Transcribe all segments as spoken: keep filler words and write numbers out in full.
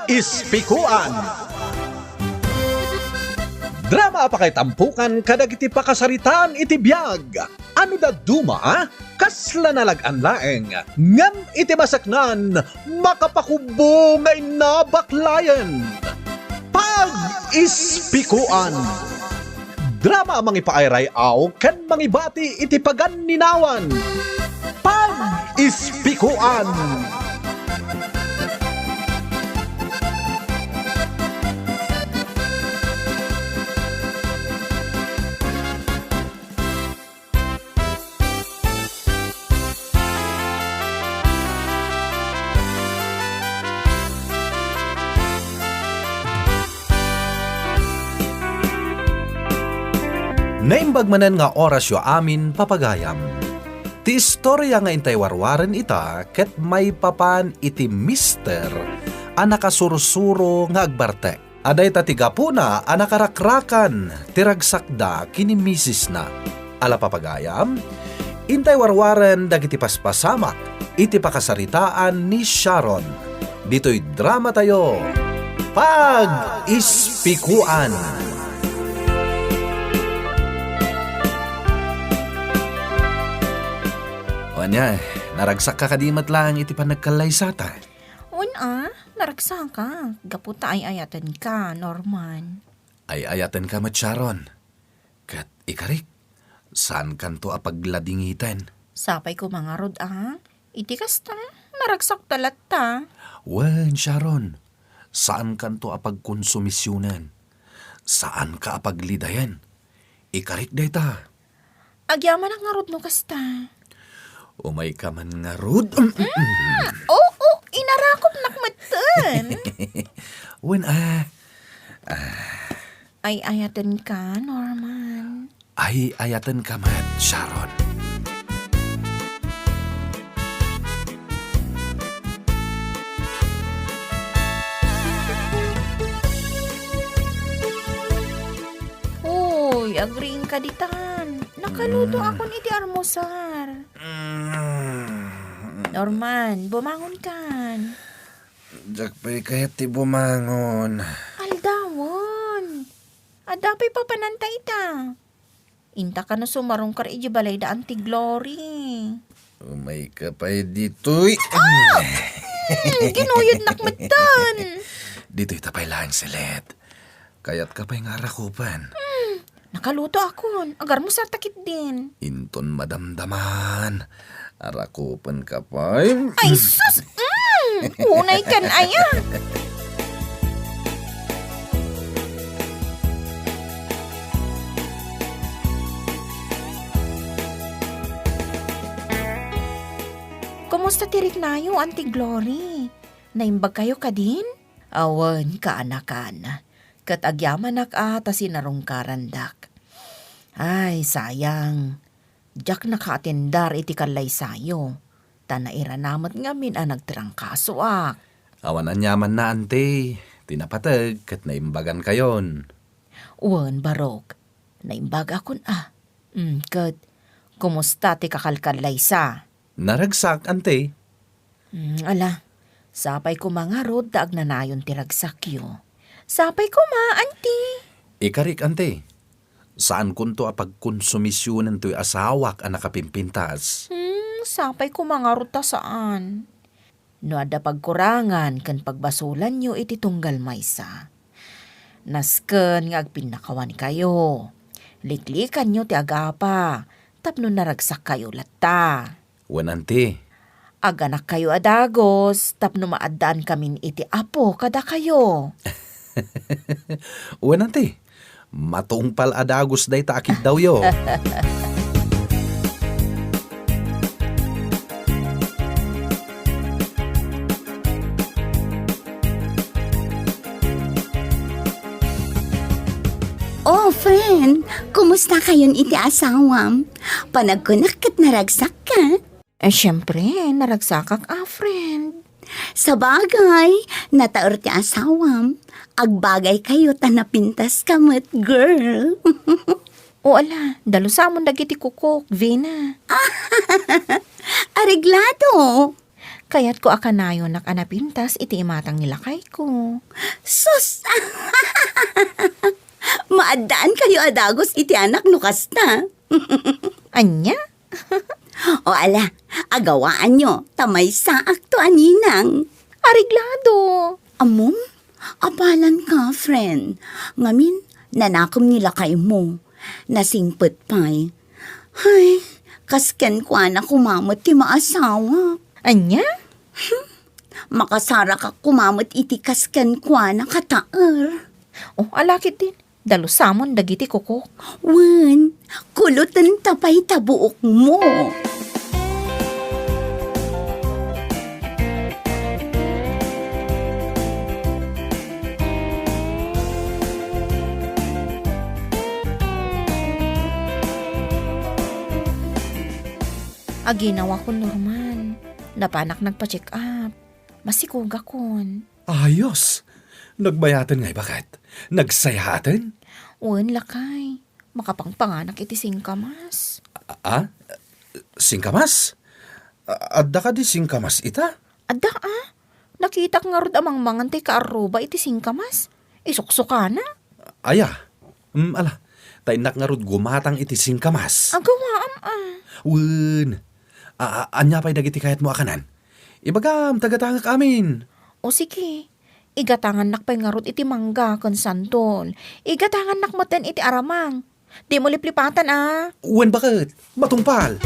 Ispikuan. Drama a pakaitampokan kadagiti pakasaritaan iti biag. Ano dadduma, kasla nalagan laeng, ngem iti masaknan, makapakubbo nga inna baklayen. Pag-ispikuan. Drama a mangipaayray-aw ken mangibati iti paganninawan. Pag-ispikuan. Naimbag manen nga orasyo amin, papagayam. Ti istoria nga intay warwaren ita ket maipapan iti mister a nakasursuro nga agbartek. Adda ita ti gapuna a nakarakrakan ti ragsakda ken ni misisna. Ala, papagayam, intay warwaren dagiti paspasamak iti pakasaritaan ni Sharon. Ditoy dramatayo, Pag-ispikuan. Ania, naragsakka kadi met laeng iti panagkallaysata? Wen a, naragsakak. Gapu ta ay-ayatenka, Norman. Ay-ayatenka met, Sharon. Ket ikarik, saankanto a pagladingiten. Sapay koma ngarud a, iti kasta, naragsakta latta. Wen, Sharon, saankanto a pagkonsumisionen. Saanka a paglidayen. Ikarik dayta. Agyamanak ngarud no kasta. Umayka man ngarud. Mm, oo, inarakopnak metten. Wen a. Ay-ayatenka, Norman. Ay-ayatenka met, Sharon. Uy, agriingka ditan. Nakaluto Mm. akon iti almusar. Mm. Norman, bumangonkan. Diak pay kayat ti bumangon. Aldawen. Adda pay papananta ita. Inta kano sumarungkar idiay balay da Auntie Glory. Umayka pay ditoy. Ah! Hmm, kinuyodnak metten. Ditoy ta pay laeng, Celet. Kayatka pay nga arakupen? Hmm, nakaluto akon. Agarmusarta ketdin. Inton madamdaman, arakupenka pay. Ay, sus! Mm! Unay kan aya! Kumusta ti riknayo, Auntie Glory? Naimbagkayo kadin? Awan, kaanakan. Ket agyamanak a ta sinarungkarandak. Ay, sayang. Diak nakaatendar iti kallaysayo, ta nairana met ngamin a nagtrangkasoak. Awan aniamanna, Auntie. Ti napateg ket naimbagankayon. Wen, barok. Naimbagakon a. Mm, ket, kumusta ti kakalkallaysa? Naragsak, Auntie. Mm, ala, sapay koma ngarud ta agnanayon ti ragsakyo. Sapay koma, Auntie. Ikarik, Auntie. Saankonto a pagkonsumisionen toy asawak a nakapimpintas. Hmm, sapay koma ngarud ta saan. No adda pagkurangan ken pagbasolanyo iti tunggal maysa, nasken nga agpinnakawankayo. Liklikanyo ti agapa tapno naragsakkayo latta. Wen, Auntie. Aganakkayo a dagus tapno maaddaankamin iti Apo kadakayo. Wen, Auntie. Matungpal a dagus dayta a kiddawyo. Oh, friend, kumusta kayon iti asawam? Panagkunak ket naragsakka? Eh, siyempre, naragsakak a, friend. Sabagay, nataer ti asawam. Agbagaykayo ta napintaska met, girl. O ala, dalusamon dagiti kukok, Vina. Areglado. Kayatko a kanayonak a napintas iti imatang ni lakayko. Sus! Maaddaankayo a dagus iti anak no kasta. Ania? O ala, agawaanyo, ta maysaakto a ninang. Areglado. Ammom, apalan ka, friend. Ngamin, nanakem ni lakaymo. Nasingpet pay. Ay, kas kenkuana koma met ti maasawa. Ania? Hmm, makasarakak koma met iti kas kenkuana kataer. O, ala ketdin. Dalusamon dagiti kukok. Wen, kulotenta pay ta buokmo. Aginawakon, Norman. Napanak nagpa-check up. Masikugakon. Ayos! Nagbayaten ngay, baket? Nagsayaaten? Wen, lakay. Makapangpanganak iti singkamas. A-, a? Singkamas? A-, adda kadi singkamas ita? Adda, a? Nakitak ngarud a mangmangan ti kaarruba iti singkamas. Isuksukana. Aya? Mm, ala. Ta innak ngarud gumatang iti singkamas. Agawaam, a. Wen. A-, a-, ania pay dagiti kayatmo a kanan? Ibagam, ta gatangek amin. O sige. Igatangannak pay ngarud iti mangga ken santol. Igatangannak metten iti aramang. Dimo liplipatan, a. Wen, baket. Matungpal.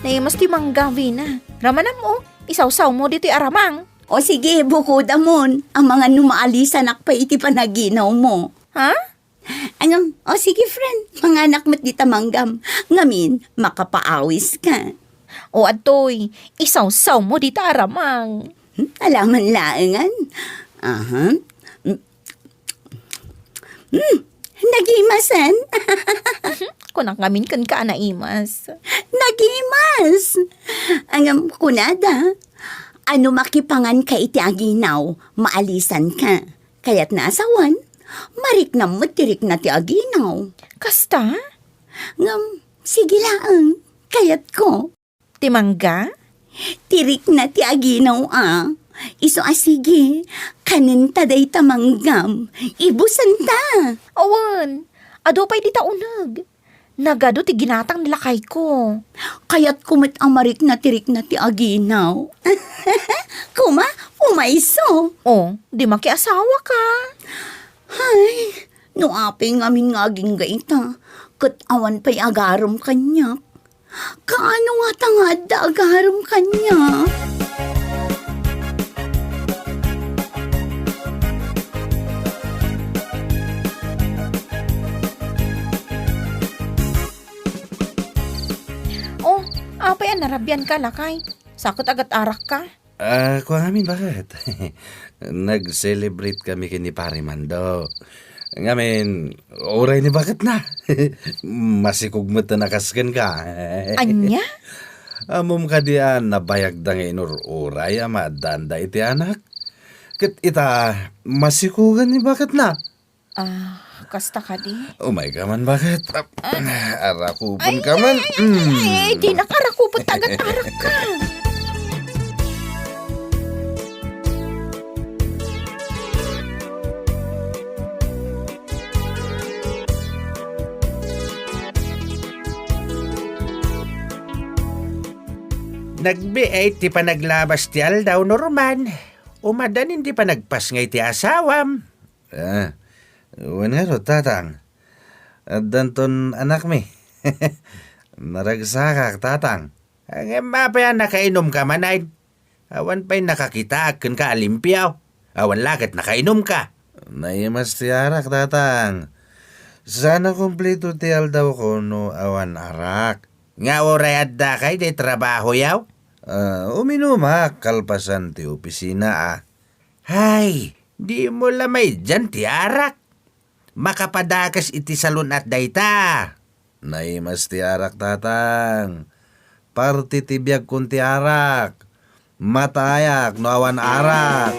Naimas ti mangga, Vina. Ramanam, o. Isawsawmo ditoy aramang. O sige, bukodamon. Amangan no maalisanak pay iti panaginawmo. Ha? Ngem, o sige, friend, manganak met dita manggam. Ngamin, makapaawiska. O adtoy, isawsawmo dita aramang. Hmm, alaman laengan. Aha. Hmm. Hmm, nagimasen. Kunak ngamin kenka a naimas. Nagimas! Ngem kunada, a no makipanganka iti aginaw, maalisanka. Kayatna a sawen, mariknam met ti rikna ti aginaw. Kasta? Ngem, sige laeng, kayatko. Ti mangga? Ti rikna ti aginaw a. Isu a sige, kanenta dayta manggam. Ibusenta. Awan, adu pay dita uneg. Nagadu ti ginatang ni lakayko. Kayatko met a marikna ti rikna ti aginaw. Kuma, umayso. O, di makiasawaka. Ay, no apay ngamin nga agingga ita, ket awan pay agarem kaniak. Kaano ngata nga adda agarem kaniak? O, apay a narabianka, lakay? Sa ket agat-arakka? A, kua ngamin, baket? Nag-celebrate kami ken ni Pare Mando. Ngamin, uray ni baketna. Masikog met a nakas kenka. Ania? Ammom kadi a nabayagda nga inur-uray a maaddaanda iti anak? Ket ita, masikogan ni baketna. A, kasta kadi? Umayka man, baket? A, arakupenka man. Ay, ay, ay, ay, ay, ay, dinaka arakupet ta agat-arakka. Nagbiit ti panaglabas ti aldaw, Norman. Umadanin ti panagpasngay ti asawam. A, wen ngarud, Tatang. Addanton anakmi. Naragsakak, Tatang. Ngem apay a nakainumka manen? Awan pay nakakitaak kenka a limpio. Awan la ket nakainumka. Naimas ti arak, Tatang. Saan a kumpleto ti aldawko no awan arak. Nga uray addaka idiay trabahoyo? A, uminumak kalpasan ti opisina, a. Hay, dimo la maiddian ti arak. Makapadakes iti salun-at dayta. Naimas ti arak, Tatang. Parte ti biagkon ti arak. Matayak no awan arak.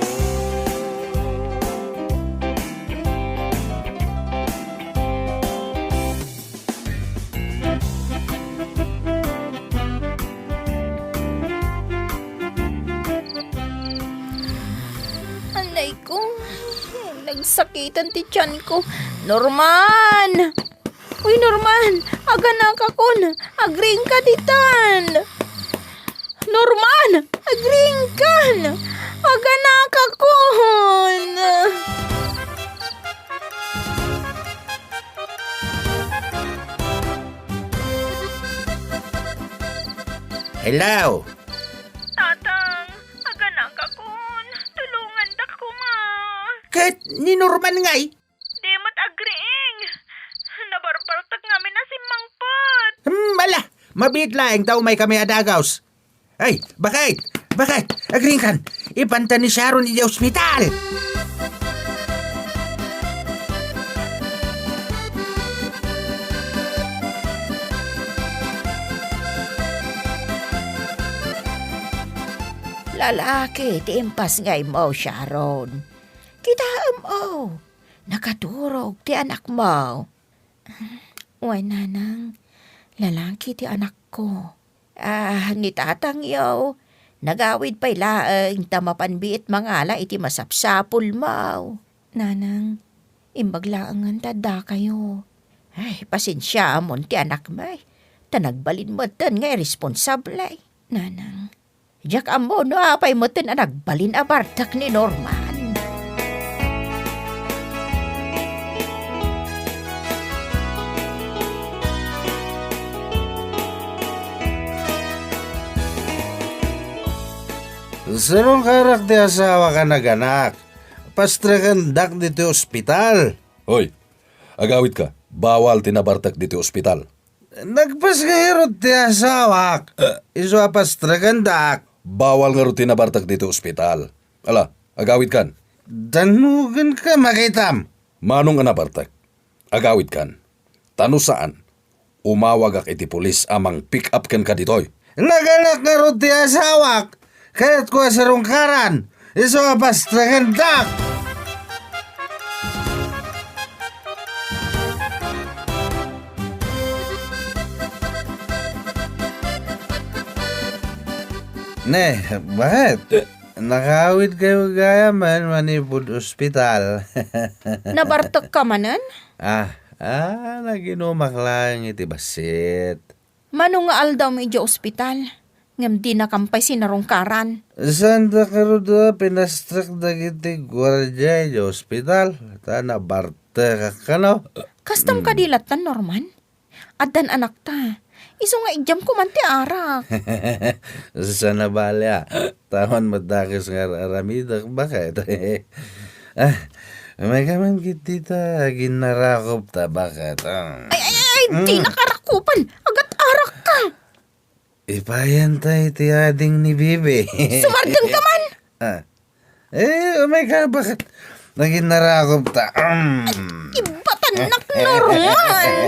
Anay ko, nagsakitan ti tiyan ko. Norman! Uy, Norman! Aganakakon! Agriingka ditan! Norman! Agriingkan! Aganakakon! Hello! Tatang, aganakakon. Tulongandak koma. Ket ni Norman ngay? Di met agriing. Nabarbartek ngamin a simmangpet. Hmm, ala, mabiit laeng ta umaykami a dagus. Ay, bakit? Bakit? Agriingkan, ipanta ni Sharon idiay ospital. Lalaki ti impas nga immo, Sharon. Kitaem, oh, nakaturog ti anakmo. Wen, nanang, lalaki ti anakko. Ah, ni tatangyo, nagawid pay laeng ta mapan biit mangala iti masapsapulmo. Nanang, imbag laengen ta addakayo. Ay, pasensiaamon ti anakmi, ta nagbalin metten nga irresponsable. Nanang, diak ammo no apay metten a nagbalin a bartek ni Norman. Sarungkarak ti asawak a naganak. Pastrekendak ditoy ospital. Hoy, agawidka. Bawal ti nabartek ditoy ospital. Nagpas ngarud ti asawak. Eh. Isu a pastrekendak. Bawal ngarud ti nabartek ditoy ospital. Ala, agawidkan. Dannugenka, makitam. Manong a nabartek, agawidkan. Ta no saan, umawagak iti pulis a mangpick up kenka ditoy. Naganak ngarud ti asawak, kayatko a sarungkaran, isu a pastrekendak. Ne, bakit? Eh. Nakaawidkayo gayam manipud ospital. Nabartekka manen? Ah, ah, naginumak laeng iti bassit. Mano nga aldawmi idiay ospital, ngem dinakam pay sinarungkaran? Saandak ngarud a pinastrek dagiti guardia idiay ospital, ta nabartekak kano. Kastam kadi latta, Norman? Addan anakta. Isu nga idiam koman ti arak. Saan a bale, a. Tawan madakes nga ar-aramidek, baket. Ah, may kaman kit dita, aginarakop ta, baket. Ah. Ay, ay, ay, ay, di nakarakupan. Agat arak ka. Ipayanta iti ading ni Bibi. Sumardeng ka man. Ah. Eh, umay ka, baket? Naginarakop ta. Mm. Ibatan nak Norman!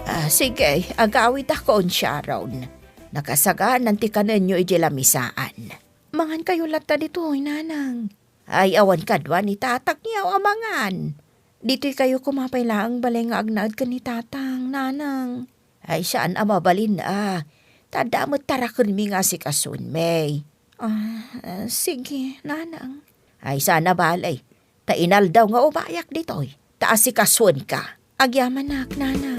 Ah, sige, agawidakon, Sharon. Nakasaganan ti kanenyo idiay lamisaan. Mangankayo latta ditoy, nanang. Ay, awan kadua ni tatangyo a mangan. Ditoy kayo koma pay laeng balay nga agnaed ken ni tatang, nanang. Ay, saan a mabalin a. Ta adda met tarakenmi nga asikasoenmi. Ah, ah, sige, nanang. Ay, saan a bale. Ta inaldaw nga umayak ditoy. Ta asikasoenka. Agyamanak, nanang.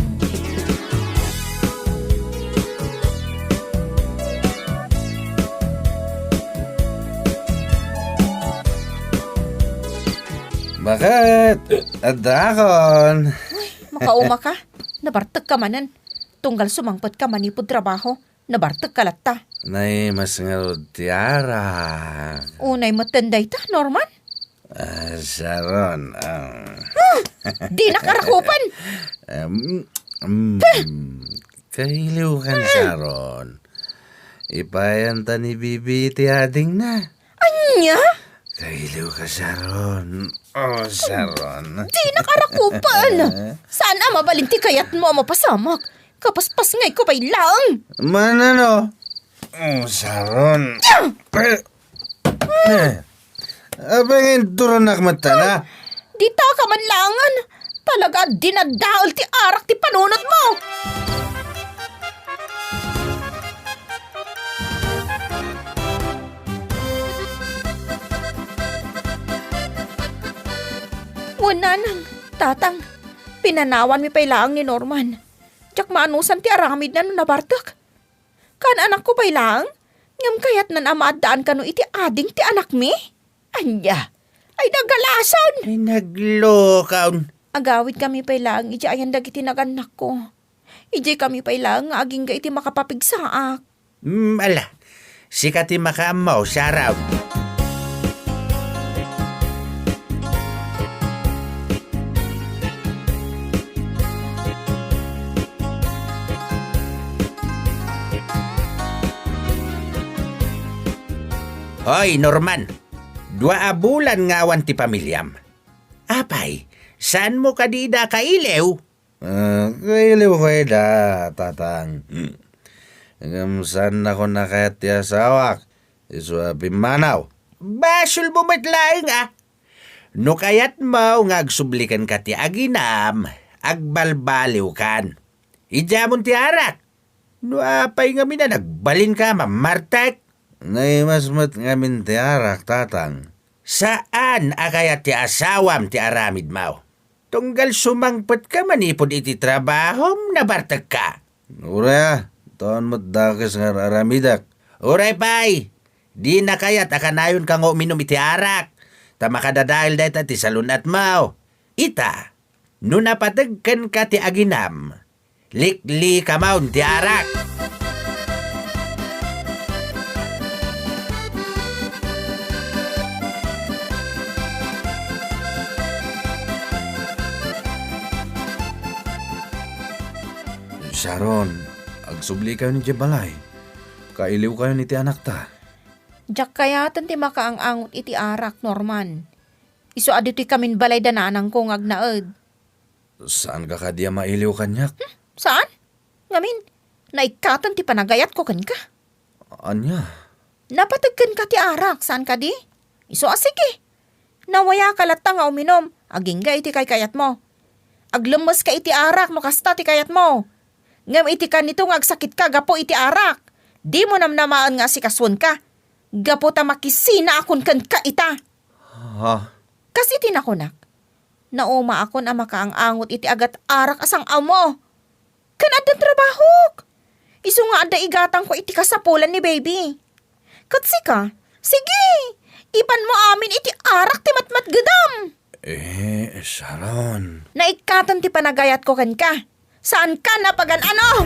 Baket? Addaakon. Uy, makauma ka. Nabartek ka manen. Tunggal sumangpet ka manipud trabaho. Nabartek ka latta. Naimas ngarud ti arak. Unay metten dayta, Norman? Ah, Sharon, ah. Ah! Di nakarakupan! Em, em, kailiwkan, Sharon. Ipayanta ni Bibi ti adingna. Ania? Kailiwka, Sharon. Oh, Sharon. Dinak a rakupen. Saan a mabalin ti kayatmo a mapasamak? Kapaspasngayko pay laeng. Manano? Oh, Sharon. Ah! Eh, eh. Apay nga inturonak met, a? Ditaka man laengen. Talaga a dinadael ti arak ti panunotmo. Wen, nanang, tatang, pinanawanmi pay laeng ni Norman. Diak maanusan ti aramidna no nabartek. Kaan-anakko pay laeng, ngem kayatnan a maaddaan kano iti ading ti anakmi? Ania? Ay, nagalason! Ay, naglokaon. Agawidkami pay laeng idiay ayan dagiti nagannakko. Idiaykami pay laeng nga agingga iti makapapigsaak. Mm, ala, sika ti makaammo, Sharon. Hoy, Norman! Dua a bulan nga awan ti pamiliam. Apay, saanmo kadi ida kailiw? Ah, kailiwko ida, tatang. Hmm. Ngem saannakon a kayat ti asawak, isu a pimmanaw. Basolmo met laeng a. No kayatmo nga agsubli kenka ti aginam, agbalbaliwkan. Idiamon ti arak. No apay ngamin a nagbalinka a mammartek? Naimas met ngamin ti arak, tatang. Saan a kayat ti asawam ti aramidmo? Tunggal sumangpetka manipud iti trabahom, nabartekka. Uray a, inton met dakes nga ar-aramidek. Uray pay, dina kayat a kanayonka nga uminum iti arak, ta makadadael dayta ti salun-atmo. Ita, no napateg kenka ti aginam, liklikamon ti arak. Sharon, agsublikayon idiay balay. Kailiwkayon iti anakta. Diak kayaten ti makaang-angot iti arak, Norman. Isu a ditoykamin balay da nanangko nga agnaed. Saanka kadi a mailiw kaniak? Hmm, saan? Ngamin, naikkaten ti panagayatko kenka. Ania? Napateg kenka ti arak, saan kadi? Isu a sige. Nawayaka latta nga uminum, agingga iti kaykayatmo. Aglemmeska iti arak no kasta ti kayatmo. Ngem iti kanito nga agsakitka gapu iti arak, dimo namnamaen nga asikasoenka. Gapu ta makisinaakon kenka ita. Ha? Kas iti nakunak, naumaakon a makaang-angot iti agat-arak a sang-awmo. Ken addan trabahok. Isu nga adda igatangko iti kasapulan ni baby. Ket sika, sige, ipanmo amin iti arak ti matmatgedam. Eh, Sharon. Naikkaten ti panagayatko kenka. Saanka napagan-ano?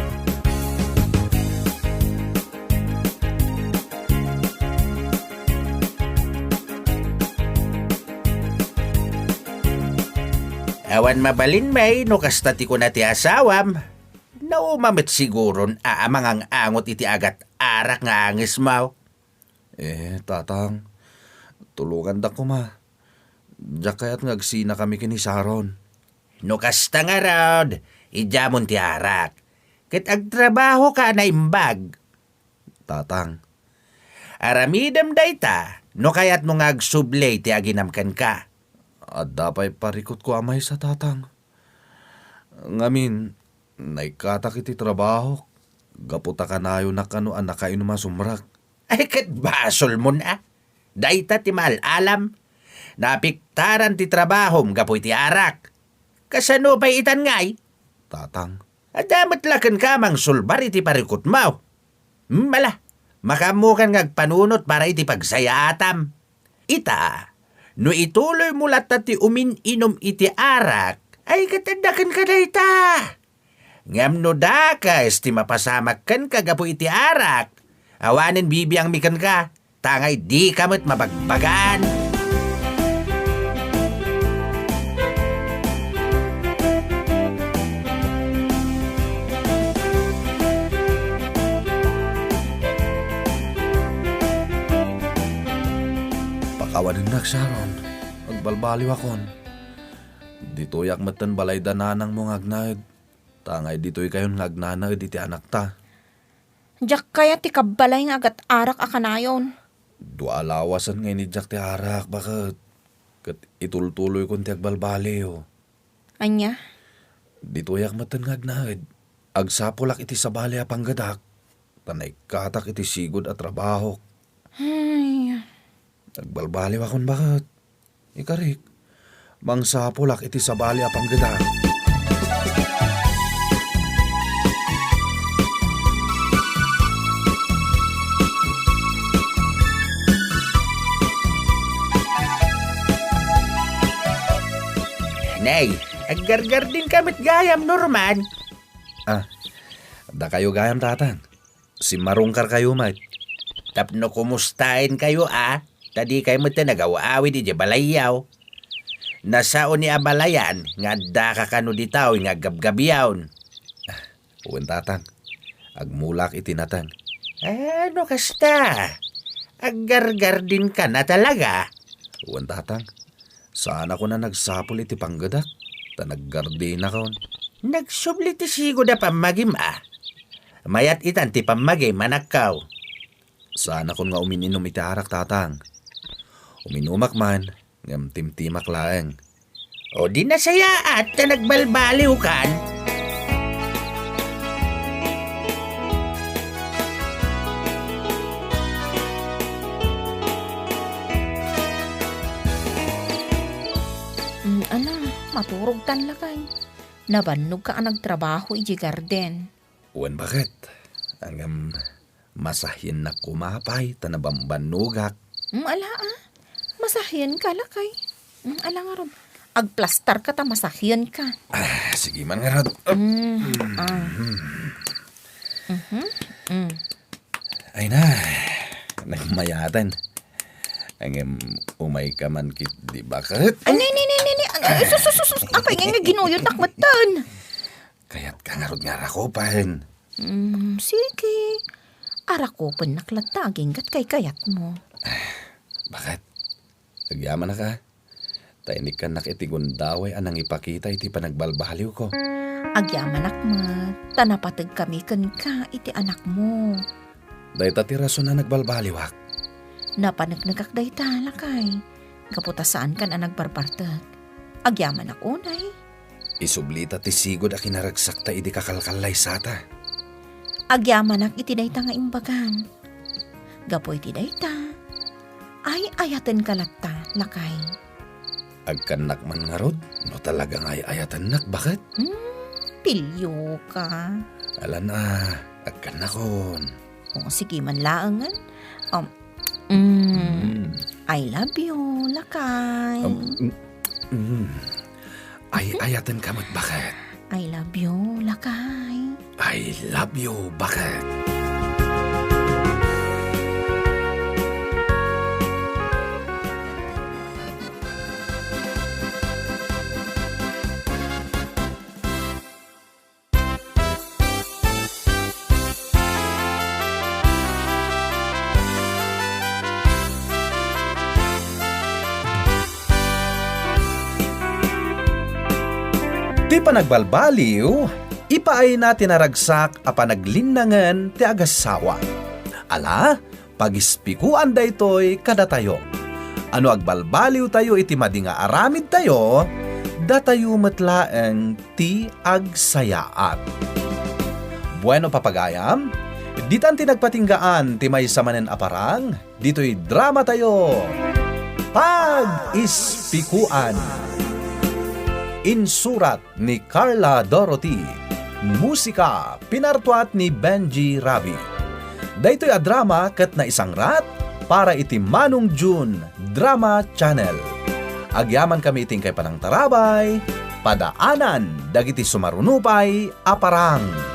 Awan mabalin, May, no kasta ti kuna ti asawam. Nauma met siguron a amangang-angot iti agat-arak nga angesmo. Eh, tatang, tulonganda koma. Diak kayat nga agsinakami ken ni Sharon. No kasta ngarud, idiamon ti arak. Ket agtrabahoka a naimbag. Tatang. Aramidem dayta, no kayatmo nga agsubli ti aginam kenka. Adda pay parikutko a maysa, tatang. Ngamin, naikkatak iti trabahok, gapu ta kanayonak kano a nakainum a sumrek. Ay, ket basolmon a. Dayta ti maal-alam. Napiktaran ti trabahom gapu iti arak. Kasano pay itan ngay? Tatang. Adda met la kenka a mangsulbar iti parikutmo. Hmm, ala, makaammokan nga agpanunot para iti pagsayaatam. Ita, no ituloymo latta ti umin-inum iti arak, ay ket adda kenka dayta. Ngem no dakes ti mapasamak kenka gapu iti arak, awanen bibiangmi kenka, ta ngay dika met mabagbagaan. Pakawanenna Sharon, agbalbaliwakon. Ditoyak metten balayda nanangmo nga agnaed. Ta ngay ditoykayon nga agnanaed iti anakta. Diak kayat ti kabbalay nga agat-arak a kanayon. Dua a lawasen nga inidiak ti arak, baket. Ket itultuloykon ti agbalbaliw. Ania? Ditoyak metten nga agnaed. Agsapulak iti sabali a panggedak, ta naikkatak iti sigud a trabahok. Ay. Agbalbaliwakon, baket. Ikarik, mangsapulak iti sabali a panggedak. Nay, aggargardinka met gayam, Norman. Ah, dakayo gayam, Tatang. Simmarungkarkayo met. Tapno kumustaenkayo a, ta dikay met nagaw-awid idiay balayyo. Nasao ni abalayan nga addaka kano ditoy nga aggabgabion. Wen, Tatang. Agmulak iti nateng. Ano kasta? Aggargardinka na talaga? Wen, Tatang. Saanakon a nagsapul iti panggedak, ta naggardinakon. Nagsubli ti sigud a pammagim a. Mayat itan ti pammagim, anakko. Saanakon nga umin-inum iti arak, Tatang. Uminumak man, ngem timtimak laeng. O di nasayaat ta nagbalbaliwkan. Mm, ala, maturogtan lakay. Nabannogka a nagtrabaho idiay garden. Wen, baket. Ngem, masahiennak koma pay ta nabambannogak. Mm, ala, a. Masahienka, lakay. Mm, ala ngarud. Agplastarka ta masahienka. Ah, sige man ngarud. Mm, ah. Mhm, mm. Ay na, nagmayaten. Ngem, umayka man ketdi, baket. Ay, ni, ni, ni, ni, ni. Ay, sus, sus, sus, sus. Apay nga, nga ginuyodnak metten? Kayatka ngarud nga arakupen? Mm, sige. Arakupennak latta aginggat kaykayatmo. Baket? Agyamanak a. Ta inikkannak iti gundaway a nangipakita iti panagbalbaliwko. Agyamanak met, ta napategkami kenka iti anakmo. Dayta ti rason a nagbalbaliwak. Napaneknekak dayta, lakay. Gapu ta saankan a nagbarbartek. Agyamanak unay. Isublita ti sigud a kinaragsakta idi kakalkallaysata. Agyamanak iti dayta nga imbagam. Gapu iti dayta, ay-ayatenka latta, lakay. Agkannak man ngarud, no talaga nga ay-ayatennak, baket? Hmm, pilioka. Alan a, agkannakon. O, sige man laengen. Um, mm, Mm. I love you, lakay. Um, mm, mm. Ay-ayatenka met, baket? I love you, lakay. I love you, baket? Ti panagbalbaliw, ipaayna ti naragsak a panaglinnangen ti agassawa. Ala, pagispikoan daytoy kadatayo. A no agbalbaliwtayo iti madi nga aramidtayo, datayo met laeng ti agsayaat. Bueno, papagayam, ditan ti nagpatinggaan ti maysa manen a parang ditoy dramatayo, Pag-ispikoan. Insurat ni Carla Dorothy. Musika, pinartuat ni Benji Rabi. Daytoy a drama ket naisangrat para iti Manong June Drama Channel. Agyamankami iti inkay panangtarabay, padaanan dagiti sumaruno pay a parang.